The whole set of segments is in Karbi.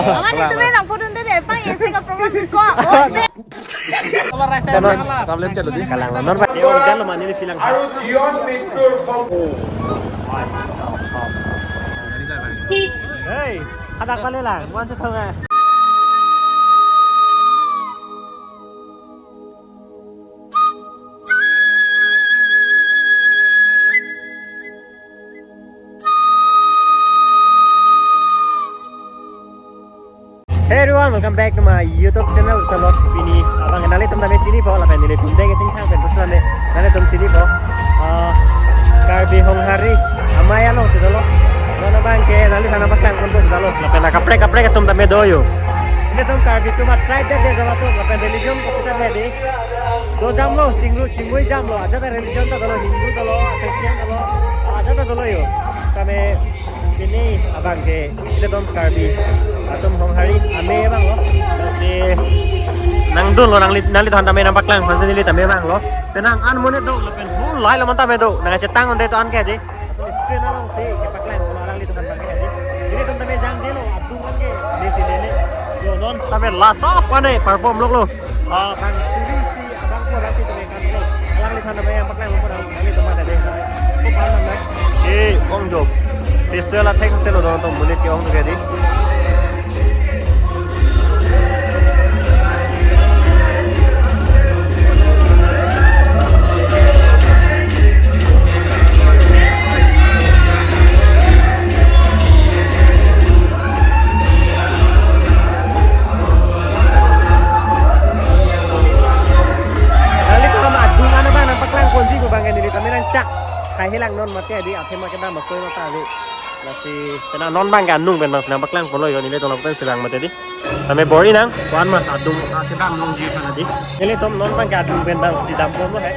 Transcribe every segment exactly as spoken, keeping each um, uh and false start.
Mama, nelitum nang photo dede, pang isi ke program ko. Oh, se. Sana, samlem chalo di. Kalang non ba. Dia orang lo mani ni bilang. আৰু জীৱন মৃত্যুৰ সম- Hey, hadak balik lang. Bukan setengah. Hey everyone, welcome back to my YouTube channel, Salos Pini. Abang nanglitum tame chinipo, lapen nelitum deng chingthang pen pusla ne, nanglitum chinipo. Ah, Karbi Honghari amei alongsi dolo. Dona abangke nangliphan nangpaklang ponpo dolo. Lapen kaprek kaprek atum tame do yo. Nelitum Karbi atum a-tribe det det dolo atum, lapen religion pusitame di. Do jamlo, chingru chingmui jamlo, ajat a-religion ta dolo, Hindu dolo, Christian dolo, ajat ta dolo yo. Tame pini abangke ilitum Karbi atum Honghari amei abang lo. Si nangdunlo, nangli, nangliphan tame nangpaklang, phansi neli tame abang lo. Penang an monit do, lapen hu lai lo man tame do, nangchetang unde to an ke di. Asal screen alongsi kepaklang, kalau alangliphan abangke di. Ilitum tame jangjelo, adung an ke, di sini ni. Yo non, tame last up ane, perform lok lo. Ah, bang suri si, abang ko rapi tame. Alangliphan nangpaklang pura, kami teman ada. Ko paham nang. Eh, ong jo. Pistol attack selo dong tong monit ke ong tu ke di. Nanglitum adung an abang nangpaklang ponji pu abangke nelitum nangchak. Khai hilang non mate di, athema kedam asoi mata di. Lasi penang non abangke anung pen abangsi nangpaklang ponlo yo, nelitum lapen selang mate di. Tame bor-i nang, ko-an ma adung akedam longji pen di. Nelitum non abangke adung pen abangsi dam ponlo he.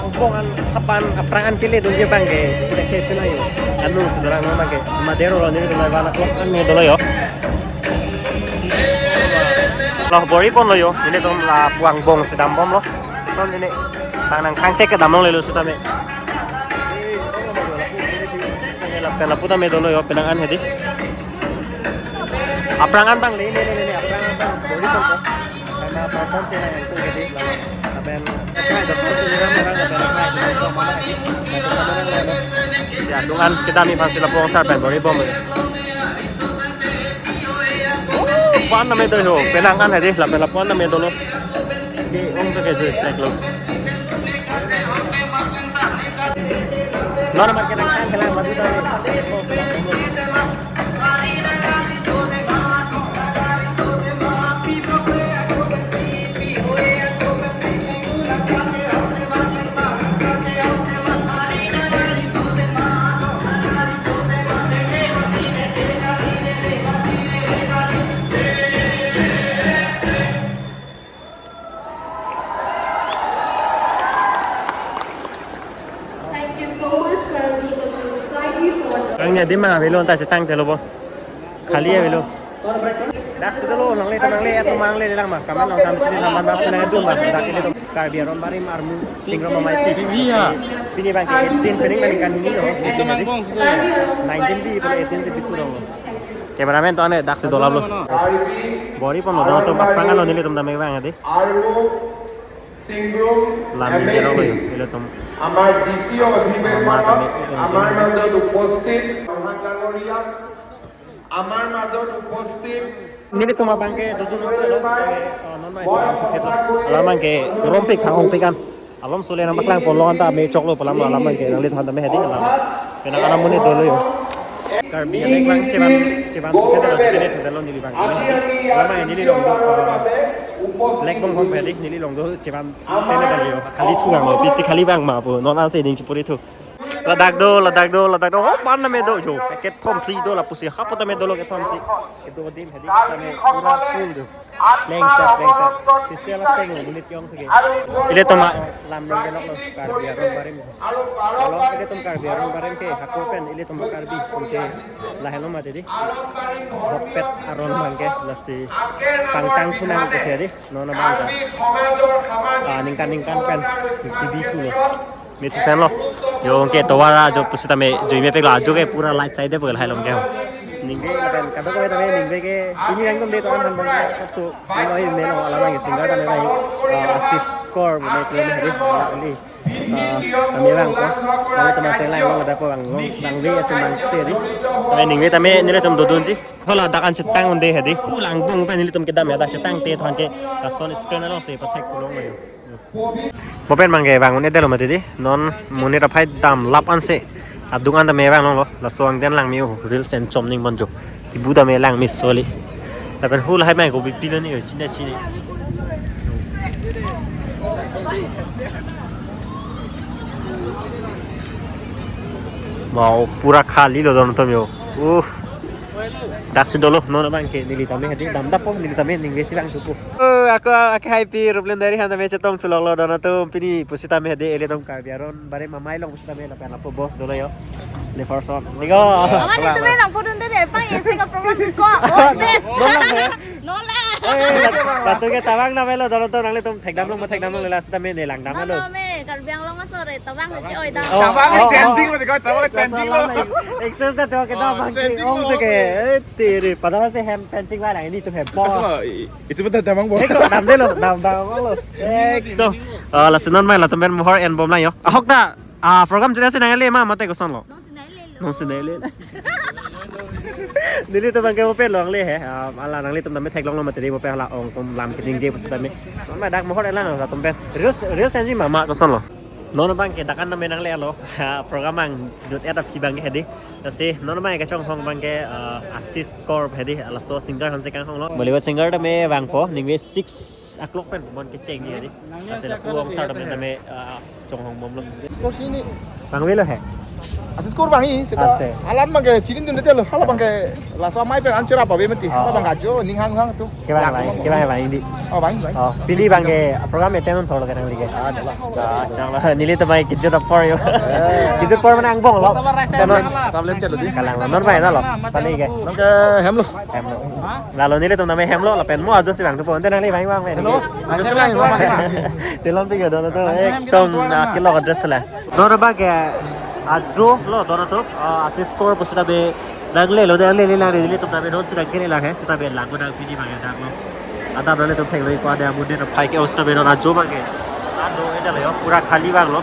Obong an, hapan, aphrang an kele dunji abangke, chikre ke pelayo. Anungsi dorang abangke, Madero lo nelitum la bala klok an me dolo yo. Lo bor-i ponlo yo, nelitum lapu angbongsi dam bomlo. Son jine, bang nangkhang chek kedam longlelo sitame. Lapen lapu tame dolo yo, penang an hedi. Aphrang an abang le, le, le, le, le, aphrang an abang bor-i ponpo. Karena perform si nang itu jadi lalu. Lapen, apa, dokter tu orang, orang, lapen, apa, itu, itu, mana lagi? Nah, itu, mana lagi? Ya, adung an kedam ni pasti lapu ong sar pen bor-i bom. Oh, pan name do ho, penang an hedi, lapen lapu an name dolo. Di ong tu ke tu, tek lo. Non amat kedam kan, kedam madu tadi. Thank you so much, Karbi Cultural Society, for the Ang nya di ma avelo ta chetang telo bo. Khali avelo. Dak sudah lo, nangle, nangle, atau mangle lang ma. Kamen long kam sini sama dak sini itu ma. Dak ini tuh Karbi Aron Barim Armu Chingrum Amei Pi. Iya. Pini abangke eighteen, pini abangke nini lo. Itu mangkong sudah. Nineteen pi, pala eighteen si bitu dong. Cameraman to ane dak si dolap lo. Bor-i ponlo, dong to aphrang an lo nelitum tame abang hedi. Armu Chingrum lam amei pi, ilo tum. আমাৰ দ্বিতীয় অধিৱেশনত আমাৰ মাজত উপস্থিত, প্ৰধান ডাঙৰীয়া, আমাৰ মাজত উপস্থিত। Nelitum abangke dodun lo, non mai. Alam abangke rompik thang ongpik an. Alam sole nangpaklang ponlo anta me choklo palam lo alam abangke nangliphan tame hedi alam. Penang an amonit dolo yo. Karbi alek abang chevan, chevan kedam lo, chevan kedam lo neli abang. Alam abang neli long do, eh, lek bom hom hedi, neli long do chevan kedam lo yo. Khali thu abang lo, pisi khali abang ma pu, non ansi ning chipuri thu. Ladak do, ladak do, ladak do. Oh, pan name do jo. Kethom phli do lapusi, hapu tame dolo kethom phli. Kedo din hedi tame pura full do. Lengsat, lengsat. Piste la peng lo, monit ke-ong theke. Ilitum lam nangkelok lo, Karbi Aron Barim. Kalau ilitum Karbi Aron Barim ke, hako pen ilitum Karbi, ke lahelo mati di. Bokpet aron abangke, lasi pangtang thunang ke di, non abang ta. Ah, ningkan ningkan pen, T V thu lo. Mithusen lo. Yo ke tovar ajo pusitame, jo ime pek lo, ajo ke pura light side de pura hai long ke. Ningve lapen kadokave tame ningve ke pini nangtum de to-an han bang so ningve meno alam ke singer tame bang, ah, Asis Kaur mane klo hedi, ah, tame bang ko. Tame tame seng lang lo da ko bang long bang ve atum bang se di. Tame ningve tame nelitum dodunji. Hala dak an chetang un-e hedi. Pulang bung pen nelitum kedam ya dak chetangte thon ke lason screen along si pathek pulong lo. Mo pen bang ke bang un-edetlo mati di. Non monit aphai damlap ansi adung an tame bang longlo. Laso angdeng langme-o reels en chom ning bonjo. Kibu tame langme soli. Lapen hu lahai bang ko bipilo ni, o, chini chini. Wow, pura khali lo don atum yo. Uff. Daksi dolo non bang ke neli tame hedi damdappo neli tame ningve si bang thupo. Oh, ako ake hai pi Ruplem Diary han tame chetong thulok lo don atum pini pusi tame hedi ilitum Karbi Anglong bare mamai long pusi tame lapen lapu boss dolo yo. Le person. Nigo. Aman itu memang photo nte der pang ya sing program ko. Oh, deh. Nola. Eh, batu ke tabang na melo don atum nanglitum thekdam long ma thekdam long lela sita me ne langdam lo. Mama me Karbi Anglong asore tabang je oi da. Oh, tabang oh, trending oh. Mati ko tabang trending lo. Excuse da to ke tabang trending ong lo. To ke. Eh, tere pada se hem pen chingvai lang nelitum hem po. Kaso, i-, itu betul tabang bo. Eh, dam de lo, dam dam lo. Eh, to. Oh, lasi non mai latum pen mohor enbom lang yo. Ahok da. Ah, program jut-et si nangle ma mate koson lo. Nong si nangle lo. Nong si nangle. Nelitum bang ke mo pen longle he. Ah, hala nanglitum tame theklong lo mate di mo pen hala ong atum lam keding je pusi tame. Mama dak mohor elang latum pen. Reels, reels enji mama koson lo. Non bang ke dak an tame nangle lo. Ha, program bang jut-et aphi bang ke hedi. Lasi non bang ke chonghong bang ke, ah, Asis Kaur hedi. Laso singer hanse kanghong lo. Bollywood singer tame bang po. Ningve six o'clock pen mon kecheng ni hedi. Lasi lapu ong sar tame tame, ah, chonghong bomlo. Asis Kaur chini. Bang velo he. Asis Kaur bang i seta. Ante. Alam bang ke chini dun detail lo. Hala bang ke laso amei pen an cherap ave mati. Oh. Hala bang ke ajo ning hang hang atum. Ke bang, bang, ke bang, bang indi. Oh, bang, bang. Oh, pini bang ke program attend un thor lo ke nangli ke. Ah, adalah. Ah, chang lo. Nelitum mai kejut apor yo. Eh. Kejut apor mane angbong lo. Sablen, sablen chelo di. Kalang lo. Non bang na lo. Pali ke. Non ke hem lo. Hem lo. Lalo nelitum tame hem lo lapen mo ajo si bang thupo. Ante nangli bang bang bang. Hello. Ajo ke lang, bang, bang. Silon pi ke don atum. Ekdom na kilo dress tela. Don bang ke ajo lo don atum. Ah, Asis Kaur pusi tame nangle lo nangle le lang nelitum tame non si nangle le lang he. Sita be lang ko nang pini bang ya dak lo. Adam nanglitum thek lo iko ada amun de na phai ke os tame non ajo bang ke. Ado eda lo yo pura khali bang lo.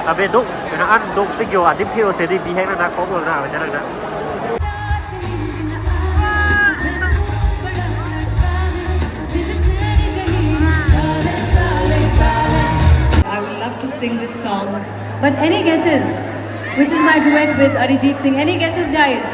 Abe duk, kena an duk sik yo adim theo se di bihek na na kok lo na abe na na. I would love to sing this song, but any guesses? Which is my duet with Arijit Singh. Any guesses, guys?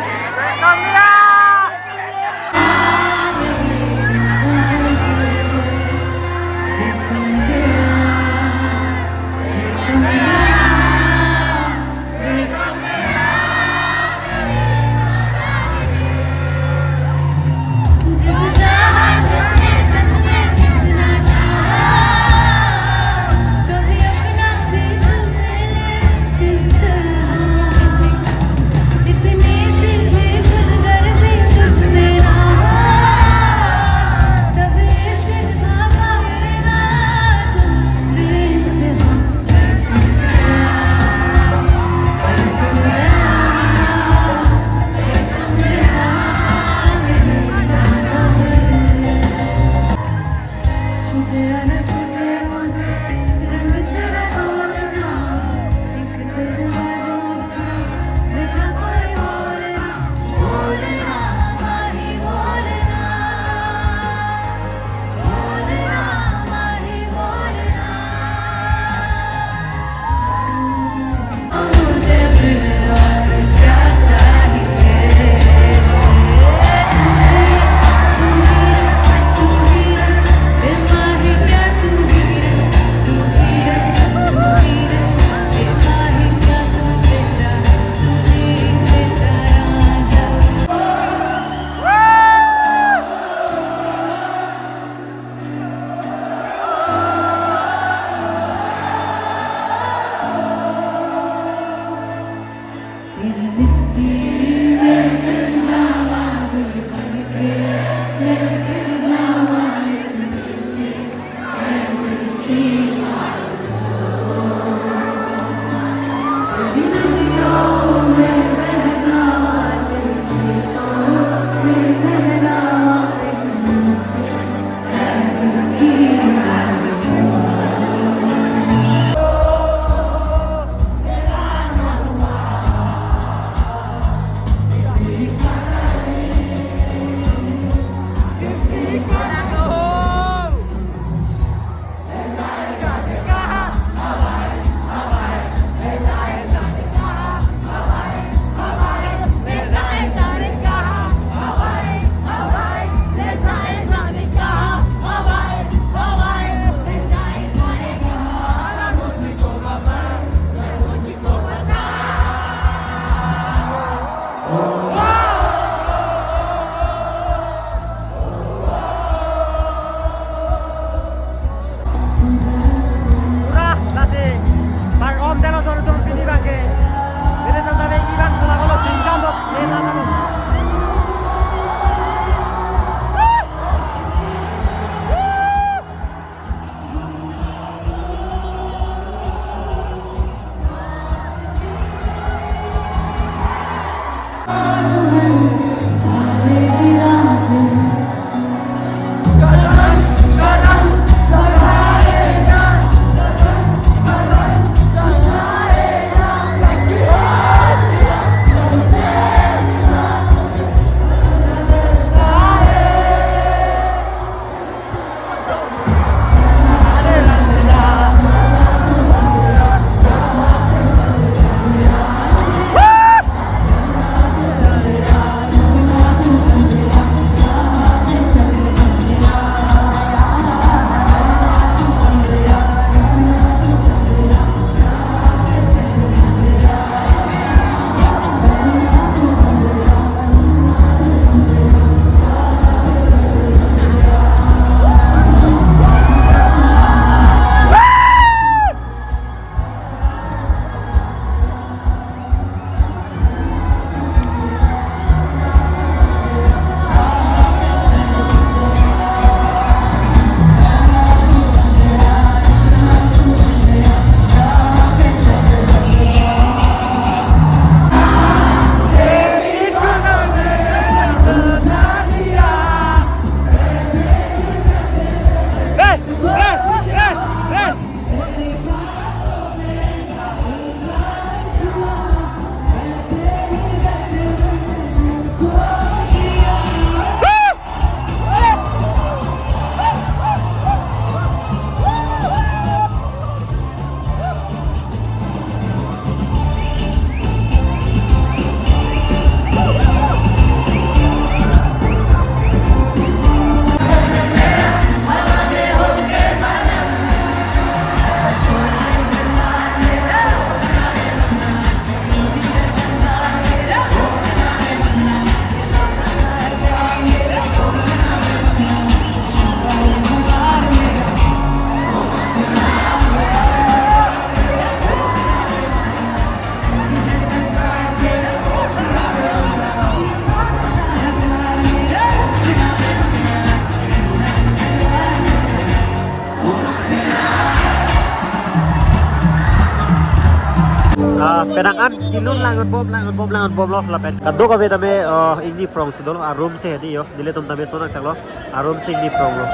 Ah, penang an kelun lang-un bom, lang-un bom, lang-un bomlo lapen. Kadokave tame, ah, ingni phrong si dolo, a-room si hedi yo. Nelitum tame sonang thaklo, a-room si ingni phronglo.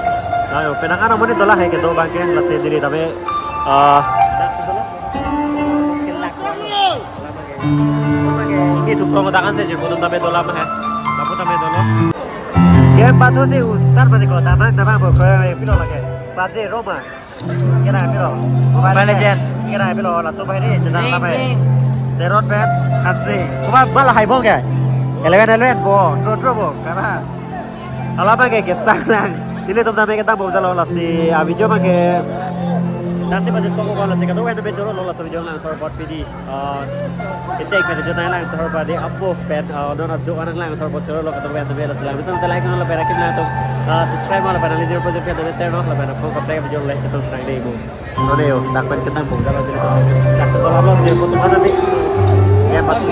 Ayo, penang an amonit dolang he kedo abangke, lasi neli tame, ah, dak si dolo. Kelak. Ingni thu phrong dak an si jirpo atum tame dolang he. Lapu tame dolo. Game pathu si ustar mane ko, damang, damang bo, ko, eh, pilo lake. Paje Roma. Kira pilo. Mobile Legend. Kira pilo, latum bahini channel lama. Terot pen, Hansi. Kuma bal hai bong ke? Eleven eleven bo, throw throw bo, kara. Alama ke kesang nang. Nelitum tame kedam bom jalo lasi, a video abangke. Dak si budget ko ko lasi, kadokave tame choro lo lasi video lang thor bot pidi. Ah, kechek pen jona lang thor bot de apo pen, ah, non ajo anang lang thor bot choro lo kadokave tame lasi lang. Bisa te like non lapen akim lang atum, ah, subscribe non lapen ali zero point zero pen share non lapen apo kaprek video like cheton nang de mo. None yo, dak pen kedam bom jalo de. Dak si dolang lo de ko mana ni. Ya, pathu.